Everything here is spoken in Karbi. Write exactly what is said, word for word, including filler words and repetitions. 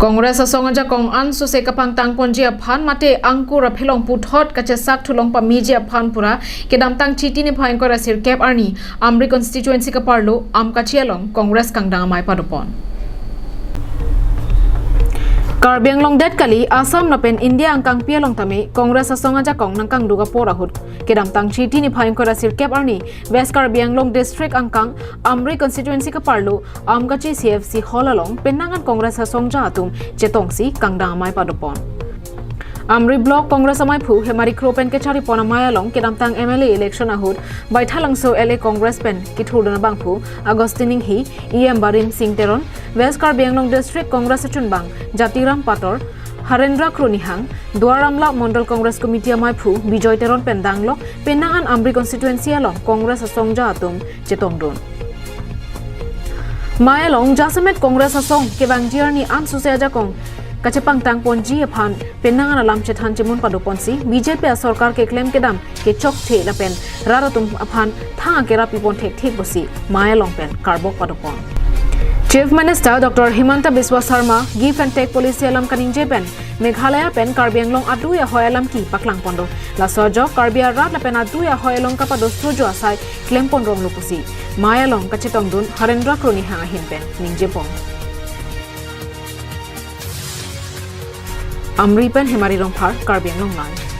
Congress asong ajakong ansose kapangtang ponji aphan mate angkur aphelong puthot kachesak thulong pameji aphan pura kedamtang Chiti niphai ingkoi ra sirkep arni Amri constituency kaparlo Amkachi along Congress kangdang amei padopon. Karbi Anglong det kali, Assam lapen India angkangpi along tame Congress asong ajakong nangkangduk apor ahut kedamtang Chiti niphai ingkoi ra sirkep arni West Karbi Anglong district angkang Amri constituency kaparlo Amkachi C F C hall along penang an Congress asongja atum chetongsi kangdang amei padopon. Amri Block Congress ameiphu Hemari Kro pen kecharipon amei along kedamtang M L A election ahut Baithalangso L A Congress pen kethurdun abangphu Augustine Inghi, E M Barim Singh Teron, West Karbi Anglong District Congress achunbang Jatiram Pator, Harendra Kronihang, Duar Amla Mondol Congress Committee ameiphu Bijoy Teron pen danglok penang an Amri constituency along Congress asongja atum chetongdun. Mei along jasemet Congress asong kevangji arni ansose ajakong kachepangtang ponji aphan penang an alam chethan chemun padoponsi B J P asorkar keklem kedam kechokthe lapen rat atum aphan thang akerap pipon thekthe pusi mei along pen karbok padopon. Chief Minister Doctor Himanta Biswa Sarma Give and Take Policy alam kaningje pen Meghalaya pen Karbi Anglong adui ahoi alam kepaklang pondo. Laso ajok Karbi arat lapen adui ahoi along kapadosojo asai klempon ronglo pusi mei along kachetongdun Harendra Kronihang ahin pen ningjepon. Amri pen Hemari Rongphar, Karbi Anglong Live.